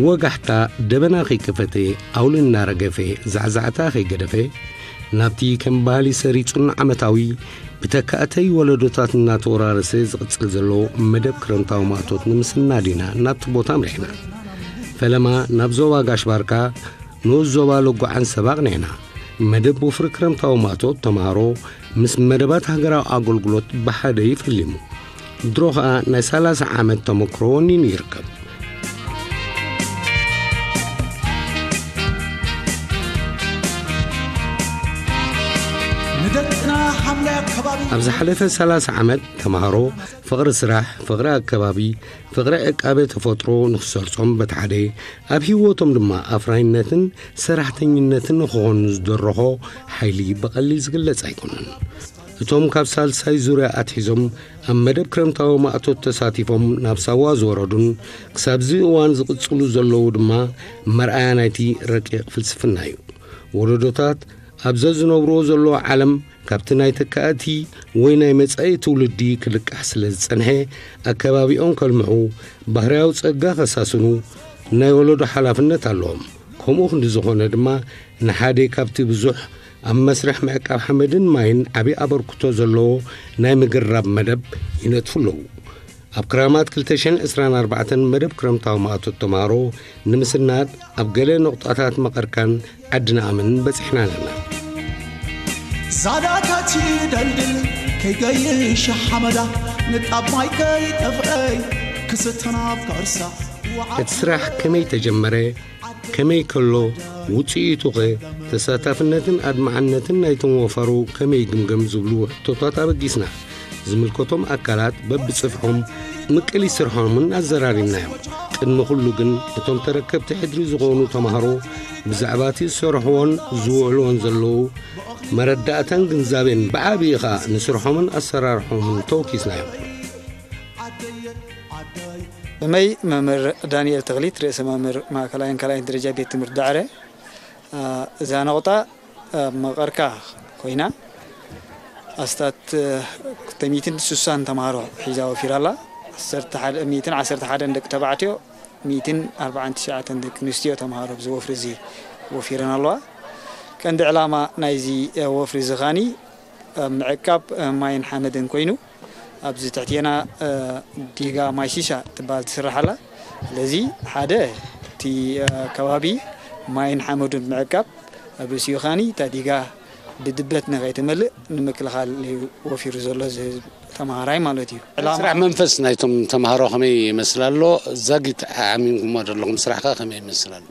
ወጋሕታ ደበና ከይከፈተ፣ ኣውሊ እናረገፈ፣ ዛዕዛዕታ ከይገደፈ፣ ናብቲ ከም ባህሊ ሰሪጹን ዓመታዊ ብተካእተይ ወለዶታት እናተወራረሰ ዝቕጽል ዘሎ መደብ ክረምታዊ ማእቶት ንምስናድ ኢና ናብቲ ቦታ ኣምሪሕና። ፈለማ ናብ ዞባ ጋሽ ባርካ፣ ንኡስ ዞባ ለጓዓን ሰብ ኣቕኒዕና። መደብ ወፍሪ ክረምታዊ ማእቶት ተምሃሮ ምስ መደባት ሃገራዊ ኣገልግሎት ብሓደ እዩ ፈሊሙ። ድሮ ኸኣ ናይ ሰላሳ ዓመት ተመክሮ ወኒኑ ይርከብ። ንደቅና ሓምላይ ኣከባቢ ኣብ ዝሓለፈ ሰላሳ ዓመት ተምሃሮ ፍቕሪ ስራሕ፣ ፍቕሪ ኣከባቢ፣ ፍቕሪ ዕቃበ ተፈጥሮ ንኽሰርጾም በቲ ሓደ፣ ኣብ ህይወቶም ድማ ኣፍራይነትን ሰራሕተኝነትን ንኽኾኑ ዝደረኾ ሓይሊ ብቐሊል ዝግለጽ ኣይኮነን። እቶም ካብ ሳልሳይ ዙርያ ኣትሒዞም ኣብ መደብ ክረምታዊ ማእቶት ተሳቲፎም ናብ ሳዋ ዝወረዱን ክሳብዚ እዋን ዝቕጽሉ ዘለዉ ድማ መርኣያ ናይቲ ረቂቕ ፍልስፍና እዩ። ወለዶታት ኣብ ዘዝነብርዎ ዘለዉ ዓለም ካብቲ ናይ ተካእቲ ወይ ናይ መጻኢ ትውልዲ ክልቃሕ ስለ ዝጸንሐ፣ ኣከባቢኦም ከልምዑ፣ ባህርያዊ ጸጋ ከሳስኑ ናይ ወለዶ ሓላፍነት ኣለዎም። ከምኡ ክንዲ ዝኾነ ድማ ንሓደ ካብቲ ብዙሕ ኣብ መስርሕ ምዕቃብ ሓመድን ማይን ዓቢ ኣበርክቶ ዘለዎ ናይ ምግራብ መደብ ይነጥፉ ኣለዉ። ኣብ ክራማት ክልተ ሽሕን ዕስራን ኣርባዕተን መደብ ክረምታዊ ማእቶት ተምሃሮ ንምስናድ ኣብ ገለ ነቑጣታት መቐርካን ዓዲ ነኣምን በጺሕና ኣለና። ዛዳታት ይደልድል ከይገይሽ ሓመዳ፣ ንጣብ ማይ ከይጠፍአይ ክስተናብ ከርሳ። እቲ ስራሕ ከመይ ተጀመረ? ከመይ ከሎ? ውጽኢቱኸ? ተሳታፍነትን ኣድማዕነትን ናይቶም ወፈሩ ከመይ ይግምገም ዝብሉ ሕቶታት ኣበጊስና። ዝምልከቶም ኣካላት በብጽፍሖም ምቅሊ ስርሖምን ኣዘራሪብናዮም። ቅድሚ ኩሉ ግን እቶም ተረከብቲ ሕድሪ ዝኾኑ ተምሃሮ ብዛዕባ እቲ ዝሰርሕዎን ዝውዕልዎን ዘለዉ መረዳእታን ግንዛቤን ብዓብዪ ኸኣ ንስርሖምን ኣሰራርሖምን ተወኪስናዮም። ብመይ መምህር ዳንኤል ተኽሊት ርእሰ መምህር ማእከላይን ካልኣይን ደረጃ ቤት ትምህርቲ ዳዕረ። እዛ ነቑጣ ኣብ መቐርካ ኮይና ኣስታት ክልተ ሚእትን ስሳን ተምሃሮ ሒዛ ወፊራ ኣላ። ዓሰርተ ሓደ፣ ሚእትን ዓሰርተ ሓደን ደቂ ተባዕትዮ፣ ሚእትን ኣርባዓን ትሽዓተን ደቂ ኣንስትዮ ተምሃሮ ኣብዚ ወፍሪ እዚ ወፊረን ኣለዋ። ቀንዲ ዕላማ ናይዚ ወፍሪ እዚ ኻኒ ኣብ ምዕቃብ ማይን ሓመድን ኮይኑ፣ ኣብዚ ትሕቴና ዲጋ ማይ ሲሻ ትበሃል ትስራሕ ኣላ። ስለዚ ሓደ እቲ ከባቢ ማይን ሓመዱን ምዕቃብ፣ ኣብ ርእሲኡ ኻኒ እታ ዲጋ ብድበት ንኸይትመልእ ንምክልኻል እዩ ወፊሩ ዘሎ እዚ ህዝቢ ተምሃራይ ማለት እዩ። ዕላማ ስራሕ መንፈስ ናይቶም ተምሃሮ ከመይ ይመስል ኣሎ? ዛጊት ዓሚምኩሞ ዶ ኣለኹም? ስራሕ ከ ከመይ ይመስል ኣሎ?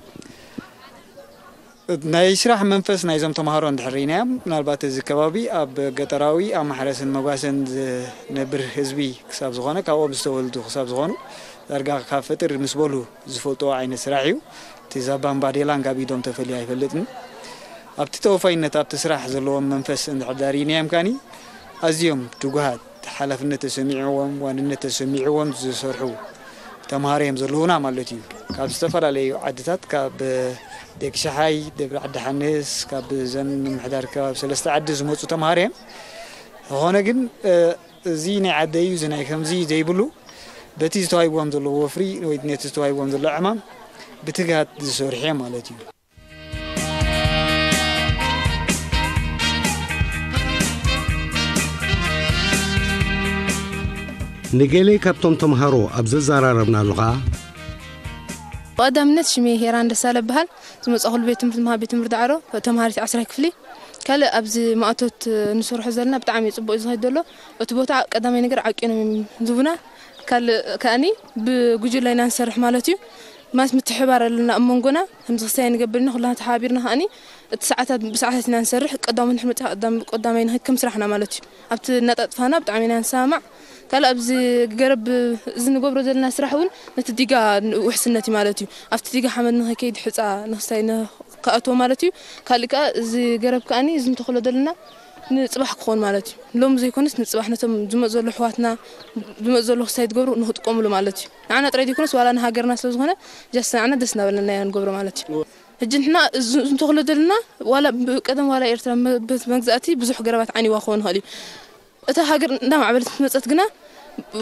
ናይ ስራሕ መንፈስ ናይዞም ተምሃሮ እንድሕር ርኢናዮም፣ ምናልባት እዚ ከባቢ ኣብ ገጠራዊ፣ ኣብ ማሕረስን መጓሰን ዝነብር ህዝቢ ክሳብ ዝኾነ፣ ካብኦም ዝተወልዱ ክሳብ ዝኾኑ፣ ዳርጋ ካብ ፈጥር ምስ በሉ ዝፈልጥዎ ዓይነት ስራሕ እዩ። እቲ ዛባን ባዴላን ካብ ኢዶም ተፈልዩ ኣይፈልጥን። ኣብቲ ተወፋይነት፣ ኣብቲ ስራሕ ዘለዎም መንፈስ እንድሕር ዳሪናዮም ካኒ፣ ኣዝዮም ትጉሃት፣ ሓላፍነት ተሰሚዕዎም፣ ዋንነት ተሰሚዕዎም ዝሰርሑ ተምሃሮ እዮም ዘለዉና ማለት እዩ። ካብ ዝተፈላለዩ ዓድታት፣ ካብ ደቂ ሸሓይ፣ ደብረ ዓዲ ሓንስ፣ ካብ ዘን ምምሕዳር ከባቢ ሰለስተ ዓዲ ዝመፁ ተምሃሮ እዮም። ዝኾነ ግን፣ እ፣ እዚ ናይ ዓደይ እዩ፣ እዚ ናይ ከምዚ ዘይብሉ፣ በቲ ዝተዋሂብዎም ዘለዎ ወፍሪ ወይ ነቲ ዝተዋሂብዎም ዘሎ ዕማም ብትግሃት ዝሰርሑ እዮም ማለት እዩ። ንገለ ካብቶም ተምሃሮ ኣብ ዘዘራረብናሉ ኸኣ፣ ብቐዳምነት ሽመይ ሄራን ደሳለ እበሃል። ዝመጻእኩሉ ቤት ትምህርቲ ምሃብ ቤት ትምህርቲ ዳዕሮ፣ ተምሃሪት ዓስራይ ክፍሊ። ካልእ ኣብዚ ማእቶት ንሰርሖ ዘለና ብጣዕሚ ጽቡቕ እዩ ዝኸይድ ዘሎ። እቲ ቦታ ቀዳማይ ነገር ዓቂኖም እዮም ዝህቡና። ካልእ ከኣኒ ብጉጅለ ኢና ንሰርሕ ማለት እዩ። ማለት ምትሕብባር ኣለና ኣብ መንጎና፣ ከምዚ ክስታይ ንገብር ኢና፣ ኩልና ተሓባቢርና ከኣኒ እቲ ሰዓታት ብሰዓታት ኢና ንሰርሕ። ቀዳሞት ንሕና መጺኻ ቀዳም-፣ ቀዳማይ ንኸይድ ከም ስራሕና ማለት እዩ። ኣብቲ እናጣጥፋና ብጣዕሚ ኢና ንሰማማዕ። ካልእ ኣብዚ ገረብ እዚ ንገብሮ ዘለና ስራሕ እውን ነቲ ዲጋ ውሕስነት እዩ ማለት እዩ። ኣብቲ ዲጋ ሓመድ ንኸይከይድ፣ ሕፃ ንክስታይ ንክኣትዎ ማለት እዩ። ካልእ ከኣ እዚ ገረብ ከኣኒ እዚ ንተኽሎ ዘለና ንጽባሕ ክኾን ማለት እዩ። ሎሚ ዘይኮነስ ንጽባሕ ነቶም ዝመጽኡ ዘለዉ ኣሕዋትና፣ ዝመጽኡ ዘለዉ ክስታይ ዝገብሩ ንክጥቀምሉ ማለት እዩ። ንዓና ጥራይ ዘይኮነስ ዋላ ንሃገርና ስለ ዝኾነ ጃስት ንዓና ደስ እናበለና ኢና ንገብሮ ማለት እዩ። ሕጂ ንሕና እዚ፣ እዚ ንተኽሎ ዘለና ዋላ ብቀደም ዋላ ኤርትራ መ-፣ በቲ መግዛእቲ ብዙሕ ገረባት ዓንይዋ ክኾን ይኽእል እዩ። እታ ሃገር እንዳማዕበለት ምስ መጸት ግና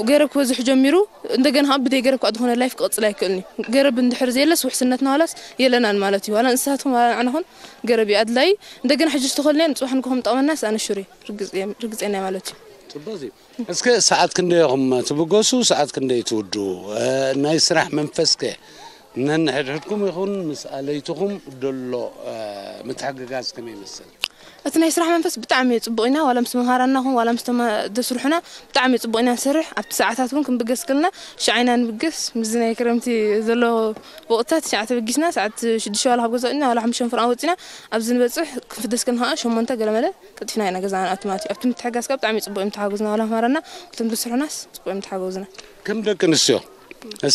ገረብ ክበዝሕ ጀሚሩ፣ እንደገና ከዓ ብደይ ገረብ ከዓ ዝኾነ ላይፍ ክቕፅል ኣይክእልን እዩ። ገረብ እንድሕር ዘየለስ ውሕስነትና ዋላስ የለናን ማለት እዩ። ዋላ እንስሳትኩም ዋላ ንዓና ኹን ገረብ እዩ ኣድላይ። እንደገና ሕጂ ዝተኸልናዮ ንፅባሕ ንግሆ ምጠቕመናስ ኣነ ሹር እየ፣ ርግፅ እየ፣ ርግፀኛ እየ ማለት እዩ። ፅቡቅ እዩ። እስከ ሰዓት ክንደይ ኢኹም ትብገሱ? ሰዓት ክንደይ ትውዱ? እ፣ ናይ ስራሕ መንፈስከ ነንሕድሕድኩም ይኹን ምስ ኣለይትኹም ደሎ፣ እ፣ ምትሕግጋዝ ከመይ ይመስል? እቲ ናይ ስራሕ መንፈስ ብጣዕሚ እዩ ጽቡቕ ኢና፣ ዋላ ምስ መምሃራንና ኹን ዋላ ምስ ተማ-፣ ዘስርሑና ብጣዕሚ እዩ ጽቡቕ ኢና ንሰርሕ። ኣብቲ ሰዓታት እውን ክንብገስ ከለና ሽዓ ኢና ንብገስ። ምስዚ ናይ ክረምቲ ዘሎ ወቕትታት ትሽዓተ በጊስና ሰዓት ሽዱሽተ ዋላ ካብ ገዛ ወጺና ዋላ ሓሙሽተ ፍርቓ ወጺና ኣብዚ ንበጽሕ ክንፍደስ ከለና ከዓ ሸሞንተ ገለመለ ቀልጢፍና ኢና ገዛና ንኣቱ ማለት እዩ። ኣብቲ ምትሕጋዝ ከዓ ብጣዕሚ ጽቡቕ እዮም ተሓጉዝና፣ ዋላ መምሃራንና እቶም ዘስርሑናስ ጽቡቕ እዮም ተሓጉዝና። ከም ደቂ ኣንስትዮ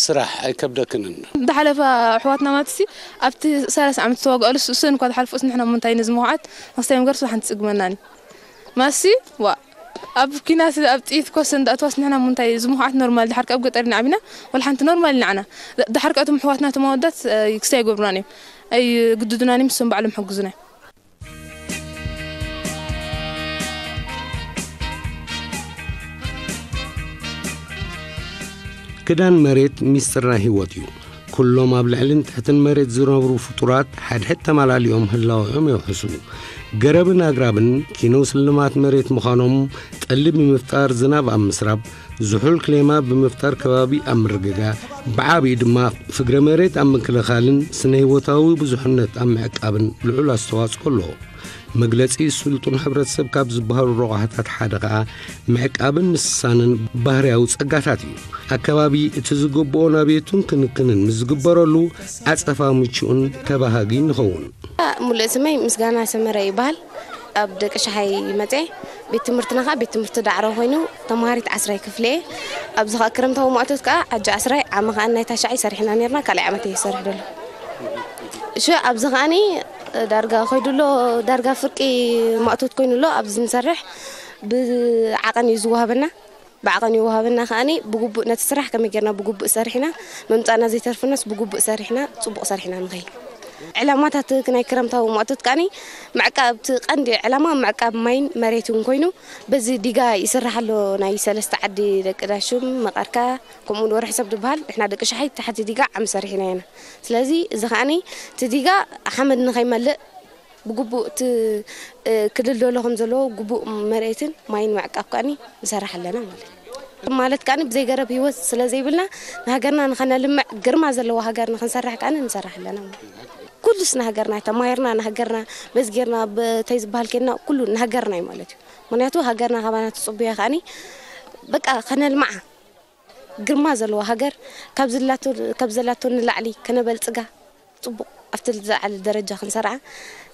ስራሕ ኣይከብደክንን? ዝሓለፋ ኣሕዋትና ማትሲ ኣብቲ ሰላሳ ዓመት ዝተዋግኣሉ እሱ እሰን እኳ ዝሓልፎስ ንሕና እሞ እንታይ ነዚ መኹዓት ንክስታይ ምገርሱ ሓንቲ ጽግመናኒ ማሲ ዋ ኣብ ኪናት ኣብ ጥይት ኮሰ እንዳእተዋስ ንሕና እሞ እንታይ እዚ መኹዓት ኖርማል ድሓር ካብ ገጠር ኢና ዓቢና ወላ ሓንቲ ኖርማል ኢና ንዓና ድሓር ከኣቶም ኣሕዋትና እቶም ኣወዳት ክስታይ ይገብሩናን እዮም ኣይግድዱናን እዮም እሶም ባዕሎም ሕግዙና እዮም። ክዳን መሬት ሚስጥር ናይ ህይወት እዩ። ኩሎም ኣብ ልዕልን ትሕትን መሬት ዝነብሩ ፍጡራት ሓድሕድ ተማላሊኦም ህላወኦም የውሕሱ። ገረብን ኣግራብን ኪኖ ስልማት መሬት ምዃኖም፣ ጠሊ ብምፍጣር ዝናብ ኣብ ምስራብ፣ ዝሑል ክሌማ ብምፍጣር ከባቢ ኣብ ምርግጋእ፣ ብዓብዪ ድማ ፍግረ መሬት ኣብ ምክልኻልን ስነ ህይወታዊ ብዙሕነት ኣብ ምዕቃብን ልዑል ኣስተዋፅኦ ኣለዎ። መግለጺ ስልጡን ሕብረተሰብ ካብ ዝበሃሉ ረቋሕታት ሓደ ኸኣ ምዕቃብን ምስሳንን ባህርያዊ ጸጋታት እዩ። ኣከባቢ እቲ ዝግብኦ ናብየቱን ክንክንን ምስ ዝግበረሉ ዓጸፋ ምቹእን ተባሃጊን ይኸውን። ሙሉእ ስመይ ምስጋና ሰመረ ይበሃል። ኣብ ደቂ ሸሓይ መጽኤ ቤት ትምህርትና ኸዓ ቤት ትምህርቲ ዳዕሮ ኮይኑ ተምሃሪት ዓስራይ ክፍሊ እየ። ኣብዚ ኸዓ ክረምታዊ ማእቶት ከኣ ዓጂ ዓስራይ ዓመ ኸዓ ናይ ታሽዓይ ሰሪሕና ኔርና ካልኣይ ዓመት እየ ዝሰርሕ ደሎ። እሺ ኣብዚ ኸዓኒ ዳርጋ ኸይዱ ኣሎ ዳርጋ ፍርቂ ማእቶት ኮይኑ ኣሎ ኣብዚ ንሰርሕ ብዓቐን እዩ ዝወሃበና። ብዓቐን ይወሃበና ከኣኒ ብግቡእ ነቲ ስራሕ ከመይ ጌርና ብግቡእ ሰሪሕና ምምጻእና ዘይተርፍናስ ብግቡእ ሰሪሕና ጽቡቕ ሰሪሕና ንኸይድ። ዕላማታት ናይ ክረምታዊ ማእቶት ከኣኒ ምዕቃብ እቲ ቀንዲ ዕላማ ምዕቃብ ማይን መሬትን ኮይኑ በዚ ዲጋ ይስራሕ ኣሎ ናይ ሰለስተ ዓዲ ደቂ ዳሹም መቐርካ ከምኡ እውን ወርሒ ሰብ ዝበሃል ንሕና ደቂ ሸሓይ ታሕቲ ዲጋ ዓሚ ሰሪሕና ኢና። ስለዚ እዚ ከኣኒ እቲ ዲጋ ሓመድ ንኸይመልእ ብግቡእ እቲ ክልል ዶሎ ከም ዘለዎ ግቡእ መሬትን ማይን ምዕቃብ ከኣኒ ንሰርሕ ኣለና ማለት እዩ። ማለት ከኣኒ ብዘይ ገረብ ህይወት ስለ ዘይብልና ንሃገርና ንኸነልምዕ ግርማ ዘለዎ ሃገር ንኽንሰርሕ ከኣኒ ንሰርሕ ኣለና ማለት እዩ። ኩሉስ ንሃገርና ተማሂርና ንሃገርና በዚ ጌርና በተይ ዝበሃል ኬድና ኩሉ ንሃገርና እዩ ማለት እዩ። ምክንያቱ ሃገርና ካባና ትፅቡያ ከኣኒ በቃ ከነልምዓ ግርማ ዘለዋ ሃገር ካብ ዘላቶ ንላዕሊ ከነበልፅጋ ፅቡቕ ኣብቲ ዝለዓለ ደረጃ ክንሰርዓ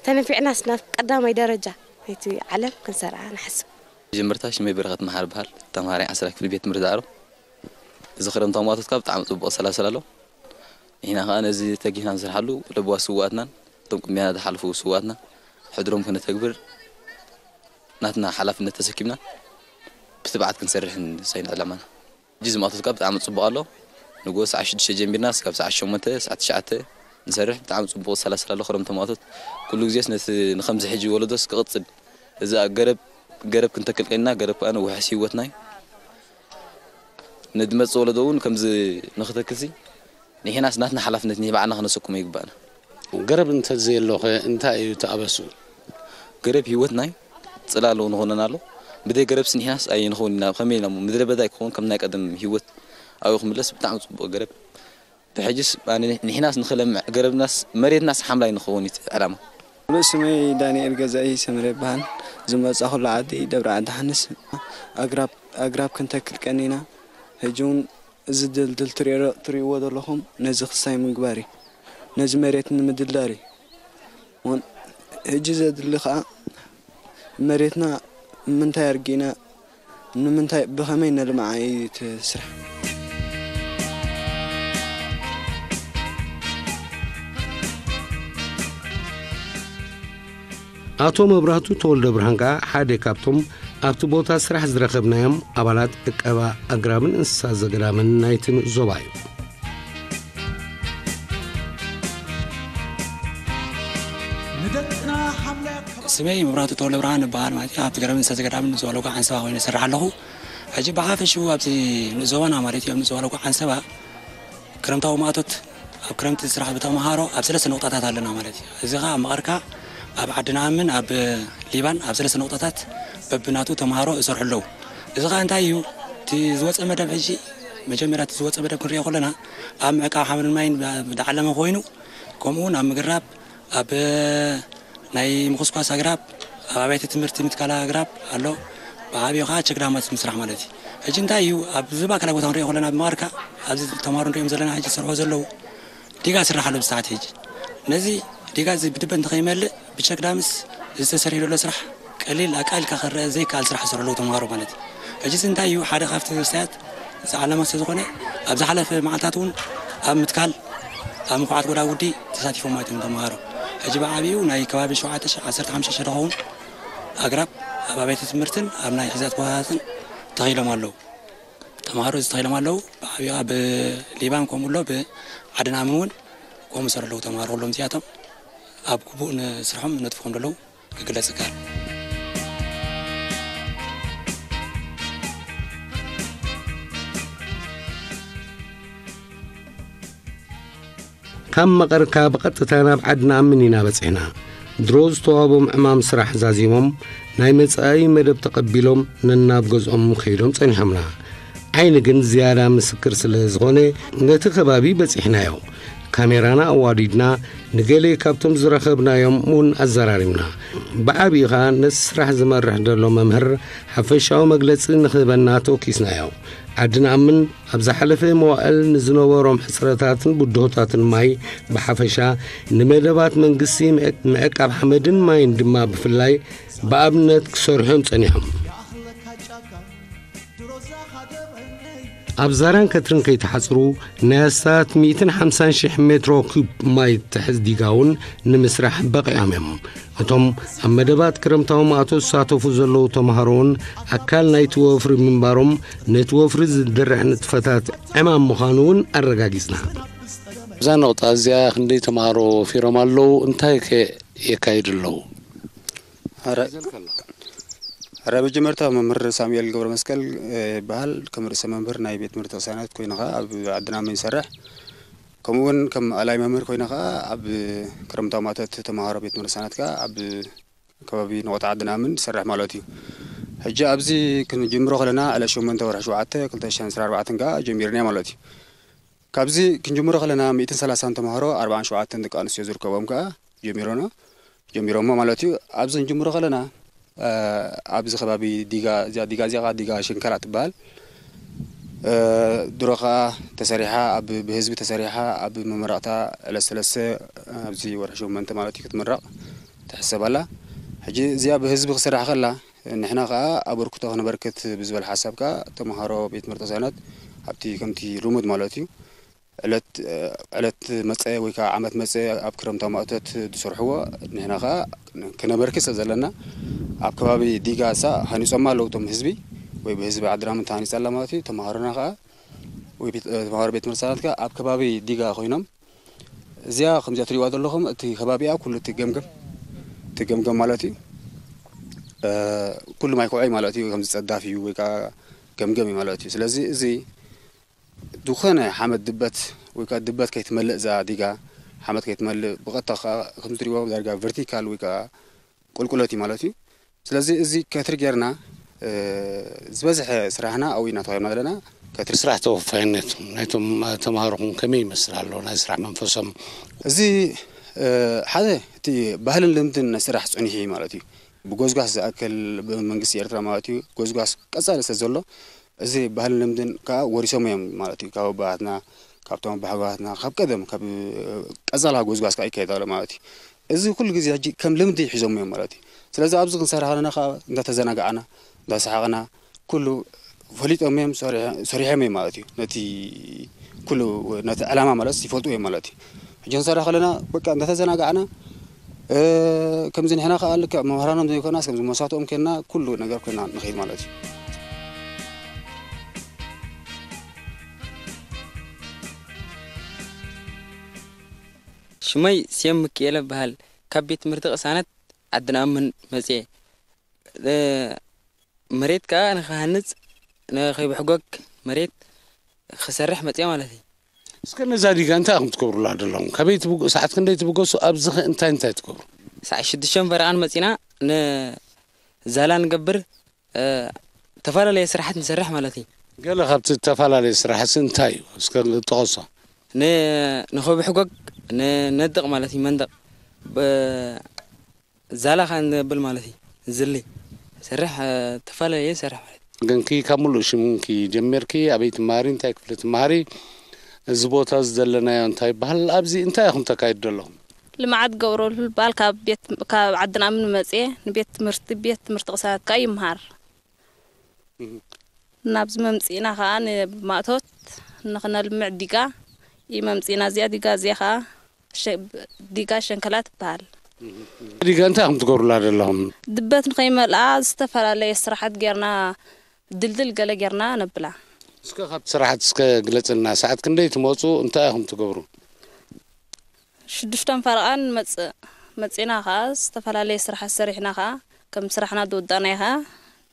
ተነፊዕናስ ናብ ቀዳማይ ደረጃ ናይቲ ዓለም ክንሰርዓ ንሓስብ። መጀመርታ ሽመይ በረኸት መሓሪ ይበሃል። ተምሃራይ ዓስራይ ክፍሊ ቤት ትምህርቲ ዳዕሮ። እዚ ክረምታዊ ማእቶት ከዓ ብጣዕሚ ፅቡቕ ኣሰላስላ ኣሎ። ንሕና ከዓ ነዚ ተጊህና ንሰርሓሉ ለበዋ ስውኣትናን እቶም ቅድሚያና ዝሓለፉ ስውኣትና ሕድሮም ክነተግብር ናትና ሓላፍነት ተሰኪምና ብትብዓት ክንሰርሕ ንሳይን ዕላማና። ሕጂ ዝማእቶት ከዓ ብጣዕሚ ፅቡቕ ኣሎ። ንጎ ሰዓት ሽዱሽተ ጀሚርና ስጋብ ሰዓት ሸሞንተ ሰዓት ትሽዓተ ንሰርሕ ብጣዕሚ ፅቡቕ ዝሰላሰል ኣሎ ክረምቲ ማእቶት። ኩሉ ግዜስ ነቲ ንከምዚ ሕጂ ወለዶስ ክቕፅል እዚ ገረብ ገረብ ክንተክል ቀኒና ገረብ ከዓ ውሕስ ህይወትና እዩ። ንድመፅእ ወለዶ እውን ከምዚ ንክተክልሲ ንሕናስ ናትና ሓላፍነት ንባዕልና ክነሰክሞ ይግባእና። ገረብ እንተዘየሎ ከ እንታይ እዩ እቲ ኣበስኡ? ገረብ ህይወትና እዩ። ፅላል እውን ይኾነና ኣሎ። ብደይ ገረብስ ንሕናስ ኣይንኸውን ኢና። ከመይ ኢና እሞ ምድረ በዳ ኣይክኸውን ከም ናይ ቀደም ህይወት ኣብኡ ክምለስ ብጣዕሚ ፅቡቕ ገረብ። ብሕጅስ ኣነ ንሕናስ ንኽለምዕ ገረብናስ መሬትናስ ሓምላይ ንኸውን እዩ እቲ ዕላማ። ሙሉእ ስመይ ዳንኤል ገዛኢ ሰመረ ይበሃል። ዝመፃኹሉ ዓዲ ደብረ ዓዲ ሓንስ ኣግራብ ኣግራብ ክንተክል ቀኒና። ሕጂ እውን እዚ ድልድል ትሪእዎ ዘለኹም ነዚ ክስታይ ምግባር እዩ። ነዚ መሬት ንምድልዳል እዩ። ሕጂ ዘድሊ ከዓ መሬትና ንምንታይ ኣርጊእና ንምንታይ ብኸመይ ነልምዓ እዩ እቲ ስራሕ። ኣቶ መብራህቱ ተወልደብርሃን ከኣ ሓደ ካብቶም ኣብቲ ቦታ ስራሕ ዝረኸብናዮም ኣባላት ዕቀባ ኣግራብን እንስሳ ዘገዳምን ናይቲ ንኡስ ዞባ እዩ። ስመይ መብራህቱ ተወልደብርሃን እበሃል ማለት እዩ። ኣብቲ ኣግራብን እንስሳ ዘገዳምን ንኡስ ዞባ ሎጎ ዓንሰባ ኮይነ እሰርሕ ኣለኹ። ሕጂ ብሓፈሽኡ ኣብዚ ንዞባና ማለት እዩ፣ ኣብ ንዞባ ሎጎ ዓንሰባ ክረምታዊ ማእቶት፣ ኣብ ክረምቲ ስራሕ ብተምሃሮ ኣብ ሰለስተ ነቑጣታት ኣለና ማለት እዩ። እዚ ኸዓ ኣብ መቐርካ፣ ኣብ ዓዲ ንኣምን፣ ኣብ ሊባን ኣብ ሰለስተ ነቑጣታት በብናቱ ተምሃሮ ይሰርሑ ኣለዉ። እዚ ኸዓ እንታይ እዩ? እቲ ዝወፀ መደብ ሕጂ፣ መጀመርያ እቲ ዝወፀ መደብ ክንሪኦ ከለና ኣብ ምዕቃብ ሓመድን ማይን ዝዓለመ ኮይኑ፣ ከምኡ እውን ኣብ ምግራብ፣ ኣብ ናይ ምኹስኳስ ኣግራብ፣ ኣብ ኣብያተ ትምህርቲ ምትካል ኣግራብ ኣሎ። ብዓብዩ ኸዓ ቸክዳማት ምስራሕ ማለት እዩ። ሕጂ እንታይ እዩ ኣብዚ ማእከላይ ቦታ ክንሪኦ ከለና፣ ኣብ መቐርካ ኣብዚ ተምሃሮ ንሪኦም ዘለና ሕጂ ዝሰርሑ ዘለዉ ዲጋ ስራሕ ኣሎ ብሰዓት ሕጂ። ነዚ ዲጋ እዚ ብድበ እንተኸይመልእ ብቸክዳምስ ዝተሰርሑ ዘሎ ስራሕ ቀሊል ኣቃልካ ክረአ ዘይከኣል ስራሕ ዝሰርሑ ኣለዉ ተምሃሮ ማለት እዩ። ሕጂ እዚ እንታይ እዩ ሓደ ካብቲ ወሳያት ዝዓለመ ስለ ዝኾነ ኣብ ዝሓለፈ መዓልታት እውን ኣብ ምትካል ኣብ ምኹዓት ጎዳጉዲ ተሳቲፎም ማለት እዮም ተምሃሮ። ሕጂ ብዓብዩ ናይ ከባቢ ሸውዓተ ሽሕ ዓሰርተ ሓሙሽተ ሽሕ ዝኸውን ኣግራብ ኣብ ኣብያተ ትምህርትን ኣብ ናይ ሕዛት ቦታታትን ተኺሎም ኣለዉ። ተምሃሮ እዚ ተኺሎም ኣለዉ። ብዓብዩ ኣብ ሊባን ከምኡ ኣሎ ብዓድናምን እውን ከምኡ ይሰርሑ ኣለዉ ተምሃሮ ኩሎም እዚኣቶም ኣብ ግቡእ ንስርሖም ነጥፎም ዘለዉ ክግለጽ ይከኣል። ካብ መቐርካ ብቐጥታ ናብ ዓድና ኣምን ኢና በጺሕና። ድሮ ዝተዋህቦም ዕማም ስራሕ ዛዚሞም ናይ መጻኢ መደብ ተቐቢሎም ነናብ ገዝኦም ከይዶም ጸኒሖምና። ዓይኒ ግን ዝያዳ ምስክር ስለ ዝኾነ ነቲ ከባቢ በጺሕናዮ። ካሜራና ኣዋዲድና ንገሌ ካብቶም ዝረኸብናዮም እውን ኣዘራሪብና። ብዓብዩ ኸኣ ነቲ ስራሕ ዝመርሕ ዘሎ መምህር ሓፈሻዊ መግለጺ ንኽህበና ተወኪስናዮ። ዓዲ ንኣምን ኣብ ዝሓለፈ መዋእል ንዝነበሮም ሕጽረታትን ብድሆታትን ማይ ብሓፈሻ፣ ንመደባት መንግስቲ ምዕቃብ ሓመድን ማይን ድማ ብፍላይ ብኣብነት ክሰርሑ እዮም ጸኒሖም። ኣብ ዛራን ከትርን ከይተሓጽሩ ናይ ኣስታት ሚእትን ሓምሳን ሽሕ ሜትሮ ኩብ ማይ ትሕዝ ዲጋ እውን ንምስራሕ በቒዖም እዮም። እቶም ኣብ መደባት ክረምታዊ ማእቶ ዝሳተፉ ዘለዉ ተምሃሮ እውን ኣካል ናይቲ ወፍሪ ምንባሮም ነቲ ወፍሪ ዝድርዕ ንጥፈታት ዕማም ምዃኑ እውን ኣረጋጊጽና። እዛ ነቑጣ እዚኣ ክንደይ ተምሃሮ ወፊሮም ኣለዉ? እንታይ ከ የካይዱ ኣለዉ? ሕራይ መጀመርታ መምህር ሳሙኤል ገብረ መስቀል ይበሃል። ከም ርእሰ መምህር ናይ ቤት ትምህርቲ ቅሳነት ኮይነ ኸዓ ኣብ ዓድና መን ይሰርሕ። ከምኡ እውን ከም ኣላይ መምህር ኮይነ ኸዓ ኣብ ክረምታዊ ማእቶት ተምሃሮ ቤት ትምህርቲ ቅሳነት ከኣ ኣብ ከባቢ ነቑጣ ዓዲ ንኣምን ዝሰርሕ ማለት እዩ። ሕጂ ኣብዚ ክንጅምሮ ከለና ዕለት ሸሞንተ ወርሒ ሸውዓተ ክልተ ሽሕን ዕስራን ኣርባዕተን ከኣ ጀሚርና ማለት እዩ። ካብዚ ክንጅምሮ ከለና ሚእትን ሰላሳን ተምሃሮ ኣርባዓን ሸውዓተን ደቂ ኣንስትዮ ዝርከቦም ከኣ ጀሚሮና ጀሚሮሞ ማለት እዩ። ኣብዚ ክንጅምሮ ከለና ኣብዚ ከባቢ ዲጋ እዚኣ ዲጋ እዚኣ ዲጋ ሽንከላ ትበሃል። ድሮ ከዓ ተሰሪሓ ኣብ ብህዝቢ ተሰሪሓ ኣብ መመረቕታ ዕለት ሰለስተ ኣብዚ ወርሒ ሸሞንተ ማለት እዩ ክትምረቕ ትሕሰብ ኣላ። ሕጂ እዚኣ ብህዝቢ ክስራሕ ከላ ንሕና ከዓ ኣበርክቶ ክነበርክት ብዝበል ሓሳብ ከዓ ተምሃሮ ቤት ትምህርቲ ሰነት ኣብቲ ከምቲ ልሙድ ማለት እዩ ዕለት ዕለት መፀ ወይ ከዓ ዓመት መፀ ኣብ ክረምታዊ ማእቶት ዝሰርሕዎ ንሕና ከዓ ክነበርክት ስለ ዘለና ኣብ ከባቢ ዲጋ እሳ ሃኒፆማ ኣለዉ እቶም ህዝቢ ወይ ብህዝቢ ዓድራም ተሃኒፃ ኣላ ማለት እዩ። ተምሃሮና ከዓ ወይ ተምሃሮ ቤት ትምህርቲ ሰነት ከዓ ኣብ ከባቢ ዲጋ ኮይኖም እዚኣ ከምዚኣ ትሪእዋ ዘለኹም እቲ ከባቢኣ ኩሉ እቲ ገምገም እቲ ገምገም ማለት እዩ። ኩሉ ማይ ኩዖይ ማለት እዩ ከምዚ ፀዳፍ እዩ ወይ ከዓ ገምገም እዩ ማለት እዩ። ስለዚ እዚ ዝኾነ ሓመድ ድበት ወይ ከዓ ድበት ከይትመልእ እዛ ዲጋ ሓመድ ከይትመልእ ብቐጥታ ከዓ ከምዚ ትሪእዎ ዳርጋ ቨርቲካል ወይ ከዓ ቁልቁለት እዩ ማለት እዩ። ስለዚ እዚ ከትሪ ጌርና ዝበዝሐ ስራሕና ኣብኡ ኢና ተዋሂብና ዘለና። ከትሪ ስራሕ ተወፋይነት ናይቶም ተምሃሮኹም ከመይ ይመስል ኣሎ ናይ ስራሕ መንፈሶም? እዚ ሓደ እቲ ባህልን ልምድን ናይ ስራሕ ፅኑሕ እዩ ማለት እዩ። ብጎዝጓስ ዝኣክል ብመንግስቲ ኤርትራ ማለት እዩ ጎዝጓስ ቀፃሊ ስለ ዘሎ እዚ ባህልን ልምድን ከዓ ወሪሶም እዮም ማለት እዩ ካብ ኣቦሃትና ካብቶም ኣቦሓጎታትና ካብ ቀደም ካብ ቀፃላ ጎዝጓዝ ከዓ ይካየድ ኣሎ ማለት እዩ። እዚ ኩሉ ግዜ ሕጂ ከም ልምዲ ሒዞም እዮም ማለት እዩ። ስለዚ ኣብዚ ክንሰርሕ ከለና ከዓ እንዳተዘናጋዕና እንዳሰሓቕና ኩሉ ፈሊጦም እዮም ሰሪሖም እዮም ማለት እዩ። ነቲ ኩሉ ነቲ ዕላማ ማለት ይፈልጡ እዮም ማለት እዩ። ሕጂ ክንሰርሕ ከለና በቃ እንዳተዘናጋዕና ከምዚ ንሕና ከዓ ልክዕ መምህራኖም ዘይኮናስ ከምዚ መሳትኦም ኮይንና ኩሉ ነገር ኮይና ንኸይድ ማለት እዩ። ሽመይ ስዮም ምክኤለ እበሃል። ካብ ቤት ትምህርቲ ቅሳነት ዓዲ ንኣምን መጽየ። መሬት ከኣ ንኽሃንጽ ንኸይብሕጎግ መሬት ክሰርሕ መፅየ ማለት እዩ። እስከ ነዛ ዲጋ እንታይ ኢኹም ትገብሩላ ዘለኹም? ከበይ ትብገ-፣ ሰዓት ክንደይ ትብገሱ? ኣብዚ ኸ እንታይ እንታይ ትገብሩ? ሰዓት ሽዱሽተ ፈረቓን መፂና ንዛላ ንገብር፣ እ፣ ተፈላለየ ስራሓት ንሰርሕ ማለት እዩ። ገለ ካብቲ ተፈላለየ ስራሕሲ እንታይ እዩ? እስከ ጥቐሶ። ን-፣ ንኸብሕጎግ ንነድቕ ማለት እዩ። መንደቕ ብ-፣ ዛላ ኸዓ ንብል ማለት እዩ። ዝሊ ሰርሕ፣ እ፣ ተፈላለየ ሰርሕ ማለት እዩ። ግንኪ ካብ ሙሉእ ሽምኪ ጀሚርኪ ኣበይ ትመሃሪ? እንታይ ክፍሊ ትመሃሪ? እዚ ቦታ እዚ ዘለናዮ እንታይ ይበሃል? ኣብዚ እንታይ ኢኹም ተካይዱ ዘለኹም? ልምዓት ገብረሉ ዝበሃል ካብ ቤት፣ ካብ ዓድና እምኒ መፅየ ንቤት ትምህርቲ፣ ቤት ትምህርቲ ቅሳነት ከዓ ይምሃር። እህ። ናብዚ መምፅእና ከዓ ንማእቶት ንኽነልምዕ ዲጋ እዩ መምፅእና። እዚኣ ዲጋ እዚኣ ከዓ ሸ-፣ ዲጋ ሸንከላ ትበሃል። ዲጋ እንታይ ኢኹም ትገብሩላ ዘለኹም? ድበት ንኸይመልኣ ዝተፈላለየ ስራሓት ጌርና፣ ድልድል ገለ ጌርና ነብላ። እስከ ካብቲ ስራሓት እስከ ግለጽልና። ሰዓት ክንደይ ትመጹ? እንታይ ኢኹም ትገብሩ? ሽዱሽተን ፈረቓን መጽእ፣ መጺና ኸዓ ዝተፈላለየ ስራሓት ሰሪሕና ኸዓ ከም ስራሕና ዝወዳእናዮ ኸዓ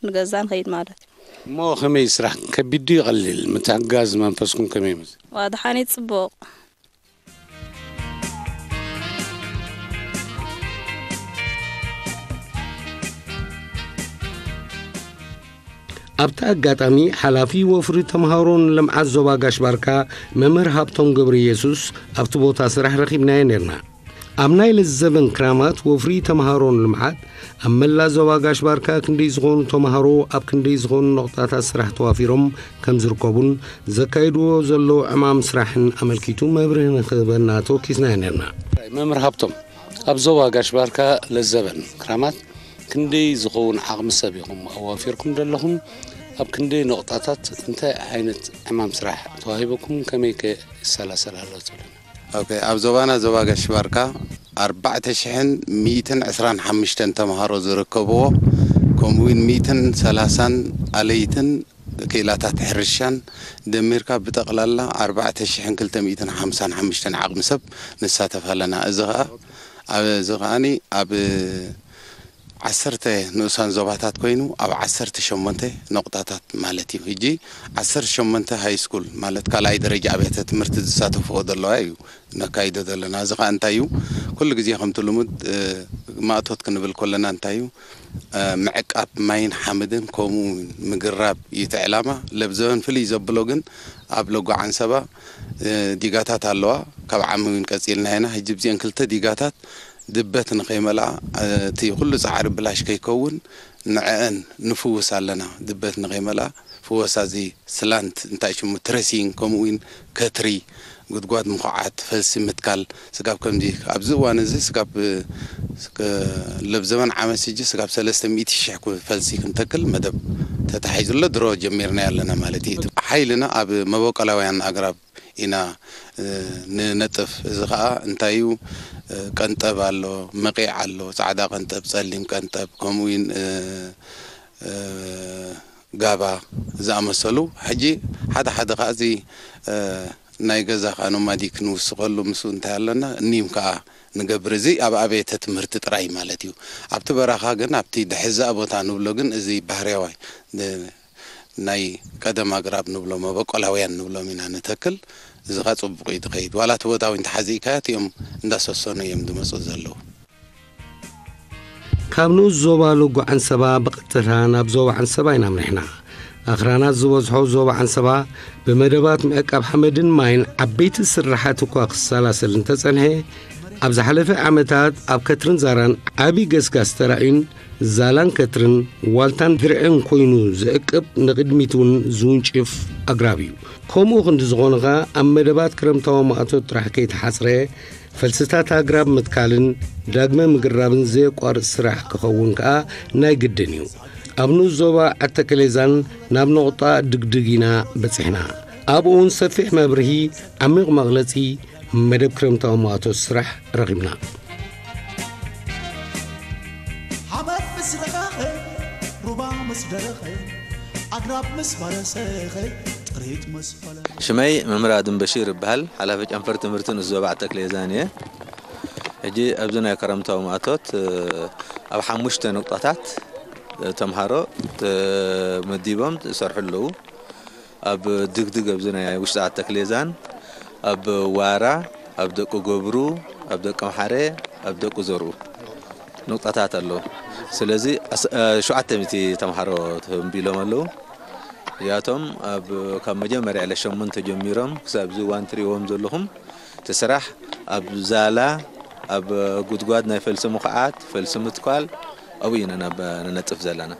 ንገዛ ንኸይድ ማለት እዩ። እሞ ከመይ ስራሕ ከቢድ ድዩ ቀሊል? ምትሕግጋዝ መንፈስኩም ከመይ ይመስል? ዋ፣ ደሓን እዩ፣ ጽቡቕ። ኣብቲ ኣጋጣሚ፣ ሓላፊ ወፍሪ ተምሃሮን ልምዓት ዞባ ጋሽ ባርካ መምህር ሃብቶም ገብረ ኢየሱስ ኣብቲ ቦታ ስራሕ ረኺብናዮ ነርና። ኣብ ናይ ለዘበን ክራማት ወፍሪ ተምሃሮን ልምዓት ኣብ መላ ዞባ ጋሽ ባርካ ክንደይ ዝኾኑ ተምሃሮ ኣብ ክንደይ ዝኾኑ ነቑጣታት ስራሕ ተዋፊሮም ከም ዝርከቡን ዘካይድዎ ዘለዉ ዕማም ስራሕን ኣመልኪቱ መብርሂ ንክህበና ተወኪስናዮ ነርና። መምህር ሃብቶም፣ ኣብ ዞባ ጋሽ ባርካ ለዘበን ክራማት ክንደይ ዝኸውን ዓቕሚ ሰብ ኢኹም ኣዋፊርኩም ዘለኹም? ኣብ ክንደይ ነቑጣታት እንታይ ዓይነት ዕማም ስራሕ ተዋሂበኩም? ከመይ ከ ይሰላሰል ኣሎ ትብሉና? ኦኬ፣ ኣብ ዞባና ዞባ ጋሽ ባርካ ኣርባዕተ ሽሕን ሚእትን ዕስራን ሓሙሽተን ተምሃሮ ዝርከብዎ፣ ከምኡ እውን ሚእትን ሰላሳን ኣለይትን ክኢላታት ሕርሻን ደሚርካ ብጠቕላላ ኣርባዕተ ሽሕን ክልተ ሚእትን ሓምሳን ሓሙሽተን ዓቕሚ ሰብ ንሳተፍ ኣለና። እዚ ኸኣ፣ ኣብ፣ እዚ ኸኣኒ ኣብ ዓሰርተ ንኡሳን ዞባታት ኮይኑ ኣብ ዓሰርተ ሸሞንተ ነቑጣታት ማለት እዩ። ሕጂ ዓሰርተ ሸሞንተ ሃይ ስኩል ማለት ካልኣይ ደረጃ ኣብያተ ትምህርቲ ዝሳተፍኦ ዘለዋ እዩ ነካይዶ ዘለና። እዚ ኸኣ እንታይ እዩ? ኩሉ ግዜ ከምቲ ልሙድ፣ እ፣ ማእቶት ክንብል ከለና እንታይ እዩ? እ፣ ምዕቃብ ማይን ሓመድን ከምኡ እውን ምግራብ እዩ እቲ ዕላማ። ለብዘበን ፍልይ ዘብሎ ግን ኣብ ሎጎ ዓንሰባ፣ እ፣ ዲጋታት ኣለዋ። ካብ ዓሚ እውን ቀጺልና ኢና። ሕጂ ብዚአን ክልተ ዲጋታት ድበት ንኸይመልኣ፣ እ፣ እቲ ኩሉ ጻዕሪ ብላሽ ከይከውን ንዕአን ንፍውስ ኣለና። ድበት ንኸይመልኣ ፍወሳ እዚ ስላንት እንታይ ሽሙ ትሬሲንግ፣ ከምኡ እውን ከትሪ፣ ጉድጓድ ምኹዓት፣ ፈልሲ ምትካል፣ ስጋብ ከምዚ ኣብዚ እዋን እዚ ስጋብ፣ እ፣ ስከ-፣ ለብ ዘመን ዓመት ሕጂ ስጋብ ሰለስተ ሚእቲ ሽሕ ኩ-፣ ፈልሲ ክንተክል መደብ ተታሒዙ ኣሎ። ድሮ ጀሚርና ኣለና ማለት እዩ። ሓይልና ኣብ መበቆላውያን ኣግራብ ኢና፣ እ፣ ንነጥፍ። እዚ ኸኣ እንታይ እዩ? እ፣ ቀንጠብ ኣሎ፣ መቒዕ ኣሎ፣ ጻዕዳ ቀንጠብ፣ ጸሊም ቀንጠብ፣ ከምኡ እውን፣ እ፣ እ፣ ጋባ ዝኣመሰሉ። ሕጂ ሓደ ሓደ ኸኣ እዚ፣ እ፣ ናይ ገዛ ኸኣ ኖማዲክ ንውስኸሉ ምስኡ እንታይ ኣለና፣ እኒም ከኣ ንገብር። እዚ ኣብ ኣብያተ ትምህርቲ ጥራይ ማለት እዩ። ኣብቲ በረኻ ግን፣ ኣብቲ ድሕዛእ ቦታ ንብሎ ግን፣ እዚ ባህርያዋይ፣ እ፣ ናይ ቀደም ኣግራብ ንብሎ፣ መበቆላውያን ንብሎም ኢና ንተክል። እዚ ኸኣ ጽቡቕ እዩ ዝኸይድ። ዋላ እቲ ቦታ እውን እንተሓዚእካዮ፣ እቲኦም እንዳሰሰኑ እዮም ዝመጹ ዘለዉ። ካብ ንኡስ ዞባ ሎጎ ዓንሰባ ብቐጥታ ናብ ዞባ ዓንሰባ ኢና ኣምሪሕና። ኣኽራናት ዝበዝሖ ዞባ ዓንሰባ ብመደባት ምዕቃብ ሓመድን ማይን ዓበይቲ ስራሓት እኳ ክሰላሰል እንተጸንሐ፣ ኣብ ዝሓለፈ ዓመታት ኣብ ከትርን ዛራን ዓቢ ገስጋስ ተራእዩን ዛላን ከትርን ዋልታን ድርዕን ኮይኑ ዝዕቅብ ንቕድሚት እውን ዝውንጭፍ ኣግራብ እዩ። ከምኡ ክንዲ ዝኾነ ኸኣ ኣብ መደባት ክረምታዊ ማእቶት ጥራሕ ከይተሓጽረ ፈልስታት ኣግራብ ምትካልን ዳግመ ምግራብን ዘየቋርጽ ስራሕ ክኸውን ከኣ ናይ ግድን እዩ። ኣብ ንኡስ ዞባ ዓተከሌዛን ናብ ነቑጣ ድግድግ ኢና በጺሕና። ኣብኡ እውን ሰፊሕ መብርሂ፣ ዓሚቕ መቕለጺ፣ መደብ ክረምታዊ ማእቶት ስራሕ ረኺብና። ሓመድ ምስ ረኸኸ፣ ሩባ ምስ ደረኸ፣ ኣግራብ ምስ በረሰኸ፣ ጥሪት ምስ ፈለኸ። ሽመይ መምህር ኣድም በሺር እበሃል፣ ሓላፊ ጨንፈር ትምህርቲ ንኡስ ዞባ ዓተክሌዛን እየ። ሕጂ ኣብዚ ናይ ክረምታዊ ማእቶት፣ እ፣ ኣብ ሓሙሽተ ነቑጣታት፣ እ፣ ተምሃሮ ተመዲቦም ዝሰርሑ ኣለዉ። ኣብ ድግድግ ኣብዚ ናይ ውሽጢ ዓዲ ተክሌዛን ኣብ ዋራ ኣብ ደቂ ገብሩ ኣብ ደቂ ኣምሓረ ኣብ ደቂ ዘርኡ ንቁጣታት ኣለዉ። ስለዚ ኣስ- እ፣ ሸውዓተ ሚእቲ ተምሃሮ ተንቢሎም ኣለዉ። እዚኣቶም ኣብ ካብ መጀመርያ ዕለት ሸሞንተ ጀሚሮም ክሳብ እዚ እዋን ትርእይዎም ዘለኹም እቲ ስራሕ ኣብ ዛላ ኣብ ጉድጓድ ናይ ፈልሲ ምኹዓት ፈልሲ ምትኳል ኣብኡ ኢና ነነጥፍ ዘለና።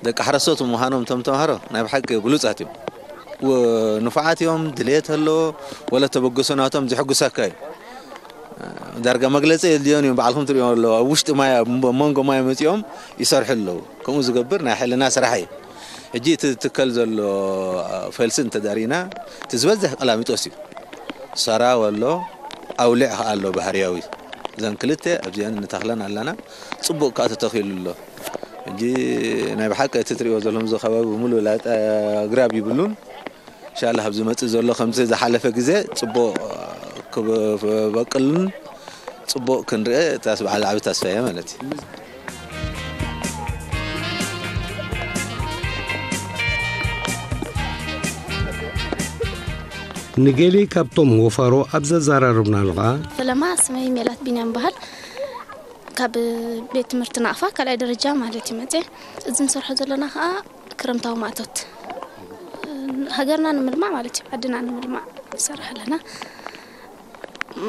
ደቂ ሓረስቶት ምዃኖም እቶም ተምሃሮ ናይ ብሓቂ ብሉጻት እዮም። ንፉዓት እዮም። ድልየት ኣለዎ። ወለ ተበገሶ ናቶም ዝሕጉሰካ እዩ። ዳርጋ መግለጺ የድልዮን እዮም። ባዕልኹም ትሪእዎ ኣለዎ ኣብ ውሽጢ ማይ ኣብ መንጎ ማይ መፂኦም ይሰርሑ ኣለዉ። ከምኡ ዝገብር ናይ ሕልና ስራሕ እዩ። ሕጂ እቲ ትከል ዘሎ ፈልሲ እንተዳሪና እቲ ዝበዝሕ ቀላሚጦስ እዩ። ሰራው ኣሎ፣ ኣውሊዕ ከኣ ኣሎ ባህርያዊ። እዘን ክልተ ኣብዚአን ንተኽለን ኣለና። ጽቡቕ ከኣ ተተኺሉ ኣሎ። ሕጂ ናይ ብሓቂ እቲ ትሪእዎ ዘለኹም እዚ ከባቢ ብምሉእ ላጠ ኣግራብ ይብሉን። ኢንሻላህ ኣብ ዝመጽእ ዘሎ ከምቲ ዝሓለፈ ግዜ ጽቡቕ ክበቅልን ጽቡቕ ክንርኢ ተስ በዓል ዓቢ ተስፋ እየ ማለት እዩ። ንገሌ ካብቶም ወፋሮ ኣብ ዘዘራረብናሉ ኸኣ፣ ፈለማ ስመይ ሜላት ቢንያም በሃል። ካብ ቤት ትምህርቲ ናቕፋ ካልኣይ ደረጃ ማለት እዩ መፅየ። እዚ ንሰርሖ ዘለና ከዓ ክረምታዊ ማእቶት ሃገርና ንምልማዕ ማለት እዩ፣ ዓድና ንምልማዕ ንሰርሕ ኣለና።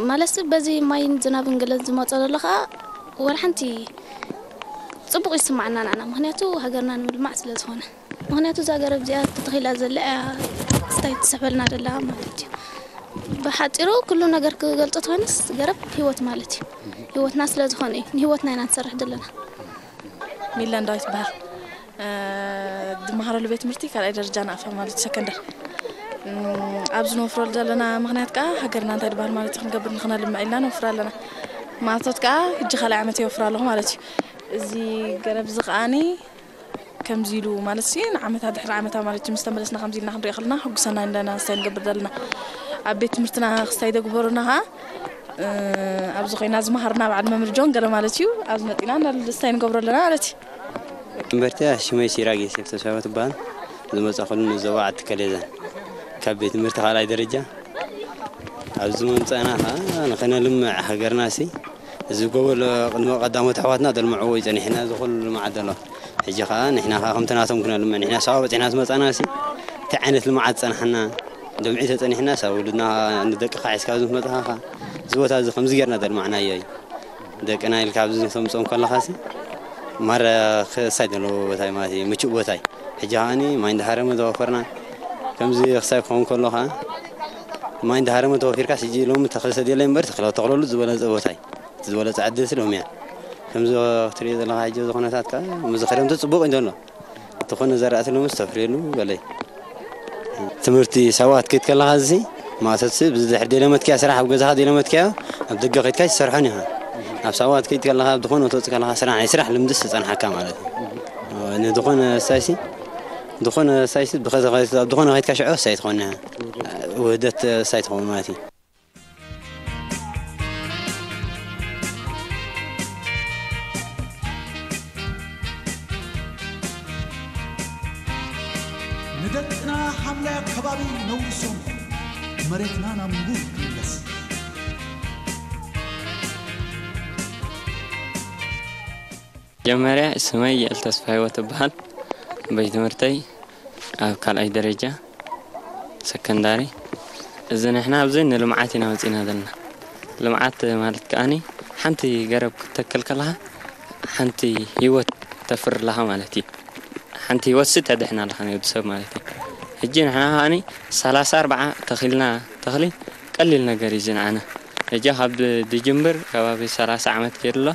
ማለት በዚ ማይን ዝናብን ገለ ዝመፀ ዘሎ ከዓ ወላ ሓንቲ ፅቡቕ ይስማዓና ንዓና፣ ምክንያቱ ሃገርና ንምልማዕ ስለ ዝኾነ። ምክንያቱ እዛ ገረብ እዚኣ ተተኺላ ዘላ እያ ክስታይ ትስሕበልና ዘላ ማለት እዩ። ብሓፂሩ ኩሉ ነገር ክገልፆ ተኮይነስ ገረብ ህይወት ማለት እዩ። ህይወትና ስለ ዝኾነ እዩ ንህይወትና ኢና ንሰርሕ ዘለና። ሚለን ዳዊት ይበሃል። ዝመሃረሉ ቤት ትምህርቲ ካልኣይ ደረጃ ናቕፋ ማለት እዩ ሰከንደር። ኣብዚ ንወፍረሉ ዘለና ምክንያት ከዓ ሃገርና እንታይ ዝበሃል ማለት እዩ ክንገብር ንክነልምዕ ኢልና ንወፍር ኣለና። ማእቶት ከዓ ሕጂ ካልኣይ ዓመት የወፍር ኣለኹ ማለት እዩ። እዚ ገረብ እዚ ከዓኒ ከምዚ ኢሉ ማለት ሲ ንዓመታ ድሕሪ ዓመታ ማለት እዩ ምስ ተመለስና ከምዚ ኢልና ክንሪኦ ከለና ሕጉሰና ኣለና። ክስታይ ንገብር ዘለና ኣብ ቤት ትምህርትና ክስታይ ደግበሩና ከዓ ኣብዚ ኮይና ዝመሃርና በዓል መምህር ጆን ገለ ማለት እዩ። ኣብዚ መጢና ክስታይ ንገብሮ ኣለና ማለት እዩ። መምህርተይ ሽመይ ሲራክ ዮሴፍ ተስፋ ትበሃል። ዝመፃእኩሉ ንዞባ ዓዲ ከሌዛን ካብ ቤት ትምህርቲ ካልኣይ ደረጃ ኣብዚ መምፃእና ከዓ ንኸነልምዕ ሃገርና ሲ እዚ ጎቦ ቅድሚ ቀዳሞት ኣሕዋትና ደልምዕዎ እዩ ጸኒሕና እዚ ኩሉ ልምዓት ዘሎ ሕጂ ከዓ ንሕና ከዓ ከምቲ ናቶም ክነልምዕ ንሕና ሳዋ በፂሕና ዝመፃና ሲ እንታይ ዓይነት ልምዓት ጸናሕና ደምዒ ተጸኒሕና ሳ ውሉድና ንደቅኻ ሒዝካ ዝመፅኻ እዚ ቦታ እዚ ከምዚ ጌርና ደልማዕናዮ እዩ ደቅና ኢልካ ኣብዚ ተምፅኦም ከለኻ ሲ ማረ ክሳይ ዘለዎ ቦታ እዩ ማለት እዩ ምቹእ ቦታ እዩ ሕጂ ከዓኒ ማይ እንዳሃረመ ተወፈርና ከምዚ ክሳይ ክኸውን ከሎ ከዓ ማይ እንዳሃረመ ተወፊርካ ሕጂ ሎሚ ተኽሊ ሰድየለይ እምበር ተኽሊ ተኽለሉ ዝበለፀ ቦታ እዩ እቲ ዝበለፀ ዕድል ሲ ሎሚ እያ ከምዚ ክትሪኦ ዘለኻ ሕጂ እዚ ኩነታት ከዓ ምዚ ክረምቲ ፅቡቅ እዩ ዘሎ ዝኾነ ዘራእቲ ሎምስ ተፍርየሉ በለይ ትምህርቲ ሰባት ከይድ ከለኻ እዚ ማእቶት ብዝድሕር ደለመትክያ ስራሕ ኣብ ገዛኻ ደለመትክያ ኣብ ደገ ከይድካ ይሰርሖን ኢኻ ኣብ ሰባት ከይድ ከለኻ ዝኾነ ትወፅእ ከለኻ ስራሕ ናይ ስራሕ ልምድስ ዝፀንሓካ ማለት እዩ ንዝኾነ ሳይሲ ዝኾነ ሳይሲ ኣብ ዝኾነ ከይድካ ሽዑ ሳይ ትኾን ውህደት ሳይ ትኸውን ማለት እዩ ንደቅና ሓምላይ ኣከባቢ ነውርሶም መሬትና ናብ ንቡር ክምለስ መጀመርያ ስመይ ይእል ተስፋ ህይወት እበሃል ቤት ትምህርተይ ኣብ ካልኣይ ደረጃ ሰከንዳሪ እዚ ንሕና ኣብዚ ንልምዓት ኢና መፂና ዘለና ልምዓት ማለት ከኣኒ ሓንቲ ገረብ ክትተክል ከለኻ ሓንቲ ህይወት ተፍሪ ኣለኻ ማለት እዩ ሓንቲ ህይወት ሲ ተድሕን ኣለኻ ናይ ወዲ ሰብ ማለት እዩ ሕጂ ንሕና ከኣኒ ሰላሳ ኣርባዓ ተኺልና ተኽሊ ቀሊል ነገር እዩ ዝንዓና ሕጂ ካብ ድጅምር ከባቢ ሰላሳ ዓመት ገይሩ ኣሎ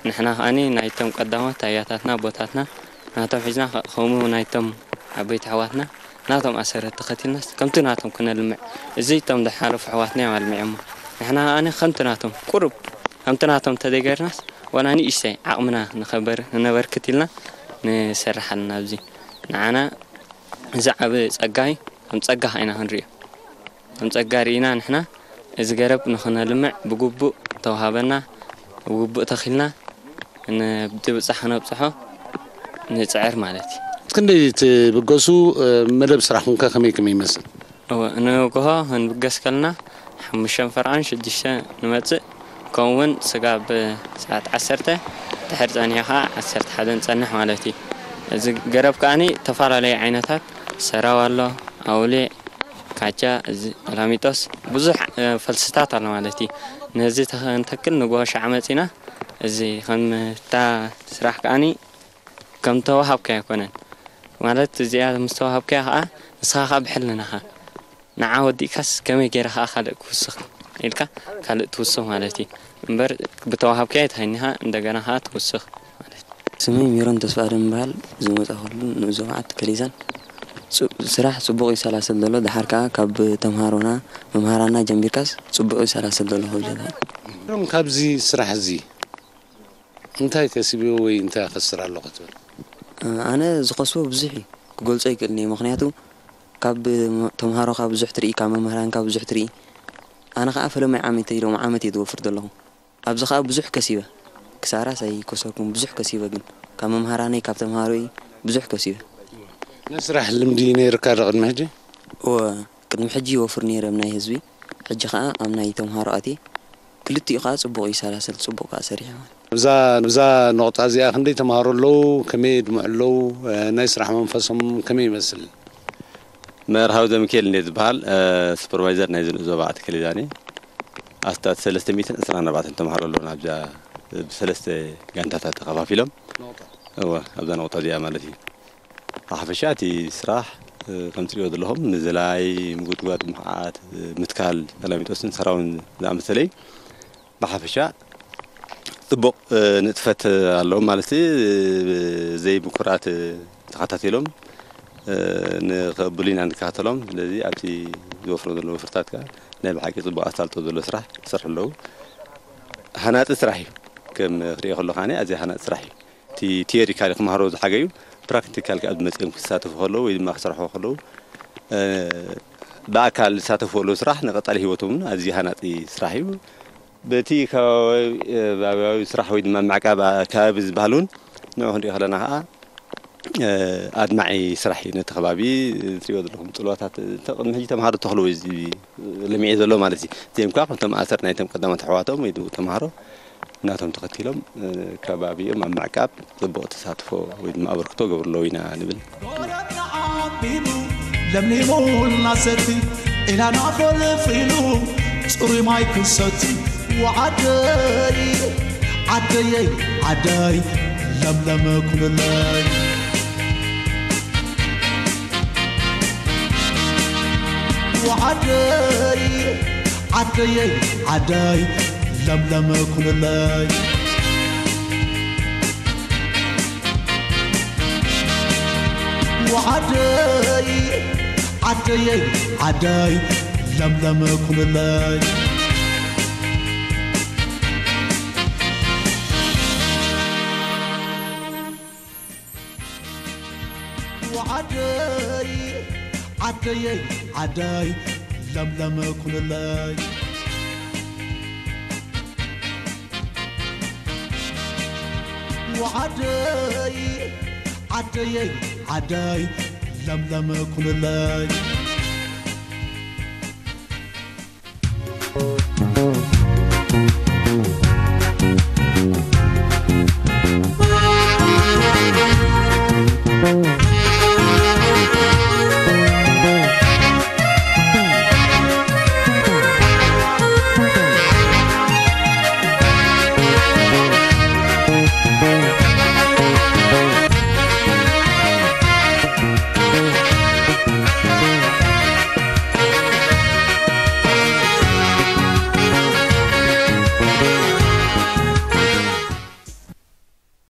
ንሕና ከኣኒ ናይቶም ቀዳሞት ኣያታትና ቦታትና ናቶም ሒዝና ከምኡ ናይቶም ዓበይቲ ኣሕዋትና ናቶም ኣሰረት ተኸቲልናስ ከምቲ ናቶም ክነልምዕ እዚ እቶም ዝሓለፉ ኣሕዋትና እዮም ኣልሚዖሞ ንሕና ከኣኒ ከምቲ ናቶም ቁሩብ ከምቲ ናቶም ተደገርናስ ዋላ ንእሽተይ ዓቕምና ንኸበር ነበርክት ኢልና ንሰርሕ ኣለና ኣብዚ ንዓና እዚ ዓቢ ጸጋ እዩ ከም ጸጋ ኢና ክንርእዮ ከም ጸጋ ርኢና ንሕና እዚ ገረብ ንኽነልምዕ ብግቡእ ተውሃበና ብግቡእ ተኺልና ንብዝብጻሕ ክነብጽሖ ንጽዕር ማለት እዩ። ክንደይ ትብገሱ? መደብ ስራሕኩም ከ ከመይ ከመይ ይመስል? እወ፣ ንግሆ ክንብገስ ከለና ሓሙሽተ ፈርቓን ሽዱሽተ ንመጽእ። ከምኡውን ስጋብ ሰዓት ዓሰርተ ድሕር ጸኒሑ ከዓ ዓሰርተ ሓደ ንጸንሕ ማለት እዩ። እዚ ገረብ ከዓኒ ዝተፈላለዩ ዓይነታት ሰራው ኣሎ፣ ኣውሊዕ፣ ካቻ፣ እዚ ቀላሚጦስ፣ ብዙሕ ፈልስታት ኣሎ ማለት እዩ። ነዚ ተኸንተክል ንግሆ ሻዕ መጺና። እዚ ከምታ ስራሕ ከዓኒ ከም ተዋሃብካዮ ኣይኮነን። ማለት እዚኣ ምስ ተዋሃብካያ ከዓ ንስኻ ከዓ ብሕልናኻ ንዓ ወዲእካስ ከመይ ገይረ ከዓ ካልእ ክውስኽ ኢልካ ካልእ ትውስኽ ማለት እዩ። እምበር ብተዋሃብካዮ ተሃኒኻ እንደገና ከዓ ትውስኽ ማለት እዩ። ስመይ ሚሮን ተስፋ ኣደም ይበሃል። ዝመፃ ኩሉ ንኡዞ በዓት ከሊዛን ስራሕ ፅቡቕ ይሰላሰል ዘሎ። ድሓር ከዓ ካብ ተምሃሮና መምሃራና ጀሚርካስ ፅቡቕ ይሰላሰል ዘሎ ክብል ይኽእል። ካብዚ ስራሕ እዚ እንታይ ከሲብዮ ወይ እንታይ ከስር ኣለኹ ትብል? ኣነ ዝኸስቦ ብዙሕ እዩ፣ ክገልጾ ኣይክእልን እየ። ምኽንያቱ ካብ ተምሃሮኻ ብዙሕ ትርኢ፣ ካብ መምህራንካ ብዙሕ ትርኢ። ኣነ ኸዓ ፈለማይ ዓመት ኢሎም ዓመት እየ ዝወፍር ዘለኹ። ኣብዚ ኸዓ ብዙሕ ከሲበ። ክሳራስ ኣይከሰርኩን፣ ብዙሕ ከሲበ ግን ካብ መምሃራነይ ካብ ተምሃሮይ ብዙሕ ከሲበ። ናይ ስራሕ ልምዲ ነይርካ ዶ ቅድሚ ሕጂ? እወ፣ ቅድሚ ሕጂ ይወፍር ነይረ ኣብ ናይ ህዝቢ፣ ሕጂ ኸዓ ኣብ ናይ ተምሃሮ ኣትየ። ክልቲኡ ኸዓ ጽቡቕ እዩ፣ ሰላሰል ጽቡቕ ከኣ ሰሪሐ ማለት እዩ። እዛ እዛ ነቑጣ እዚኣ ክንደይ ተምሃሮ ኣለዉ? ከመይ የድምዑ ኣለዉ? ናይ ስራሕ መንፈሶም ከመይ ይመስል? መርሃዊ ዘምክኤል እንዴ ዝበሃል ሱፐርቫይዘር ናይ ዝንእ ዞባ ኣትክል ዛኒ ኣስታት ሰለስተ ሚእትን ዕስራን ኣርባዕተን ተምሃሮ ኣለዉ ናብዛ ብሰለስተ ጋንታታት ተኸፋፊሎም እወ ኣብዛ ነቑጣ እዚኣ ማለት እዩ። ብሓፈሻ እቲ ስራሕ ከም ትሪኦ ዘለኹም ምዝላይ፣ ምጉድጓድ፣ ምኽዓት፣ ምትካል፣ ቀላሚጦስን ሰራውን ዝኣመሰለ እዩ። ብሓፈሻ ፅቡቕ ንጥፈት ኣለዎም ማለት ዘይምኩራት ተኸታቲሎም ንኸብሉ ኢና ንከታተሎም። ስለዚ ኣብቲ ዝወፍሩ ዘለዉ ወፍርታት ከዓ ናይ ብሓቂ ፅቡቕ ኣሳልጦ ዘሎ ስራሕ ይሰርሑ ኣለዉ። ሃናፂ ስራሕ እዩ። ከም ክሪኦ ከሎ ከዓኒ ኣዝያ ሃናፂ ስራሕ እዩ። እቲ ቲዮሪካሊ ክመሃሮ ዝሓገዩ ፕራክቲካል ካብ መፅኦም ክሳተፉ ከለዉ ወይ ድማ ክሰርሑ ከለዉ ብኣካል ዝሳተፉ ከለዉ ስራሕ ንቐፃሊ ህይወቶም እውን ኣዝዩ ሃናፂ ስራሕ እዩ። በቲ ከባቢያዊ ስራሕ ወይ ድማ ምዕቃብ ከባቢ ዝበሃል እውን ንዑ ክንሪኦ ከለና ከዓ ኣድማዒ ስራሕ እዩ። ነቲ ከባቢ ትሪኦ ዘለኹም ፅልዋታት ቅድሚ ሕጂ ተምሃሮ ተኽልዎ እዩ ለሚዑ ዘሎ ማለት እዩ። እዚኦም ከዓ ከምቶም ኣሰር ናይቶም ቀዳሞት ኣሕዋቶም ወይ ተምሃሮ ናቶም ተኸቲሎም ከባቢኦም ኣብ ምዕቃብ ፅቡቕ ተሳትፎ ወይ ድማ ኣበርክቶ ገብሩ ኣለዉ ኢና ንብል። ጎረብና ዓቢቡ ለምሊሙ እናሰቲ ኢላና ፈልፊሉ ፅሩይ ማይ ክሰቲ ወዓደይ ዓደየይ ዓደይ ለምለም ኩልለይ ወዓደይ ዓደየይ ዓደይ ለምለም ኩልለይ ወዓደይ ዓደየይ ዓደይ ለምለም ኩልለይ ዓደይ ዓደየይ ዓደይ ለምለም ኩልለይ ዓደይ ዓደየይ ዓደይ ለምለም ኩልለይ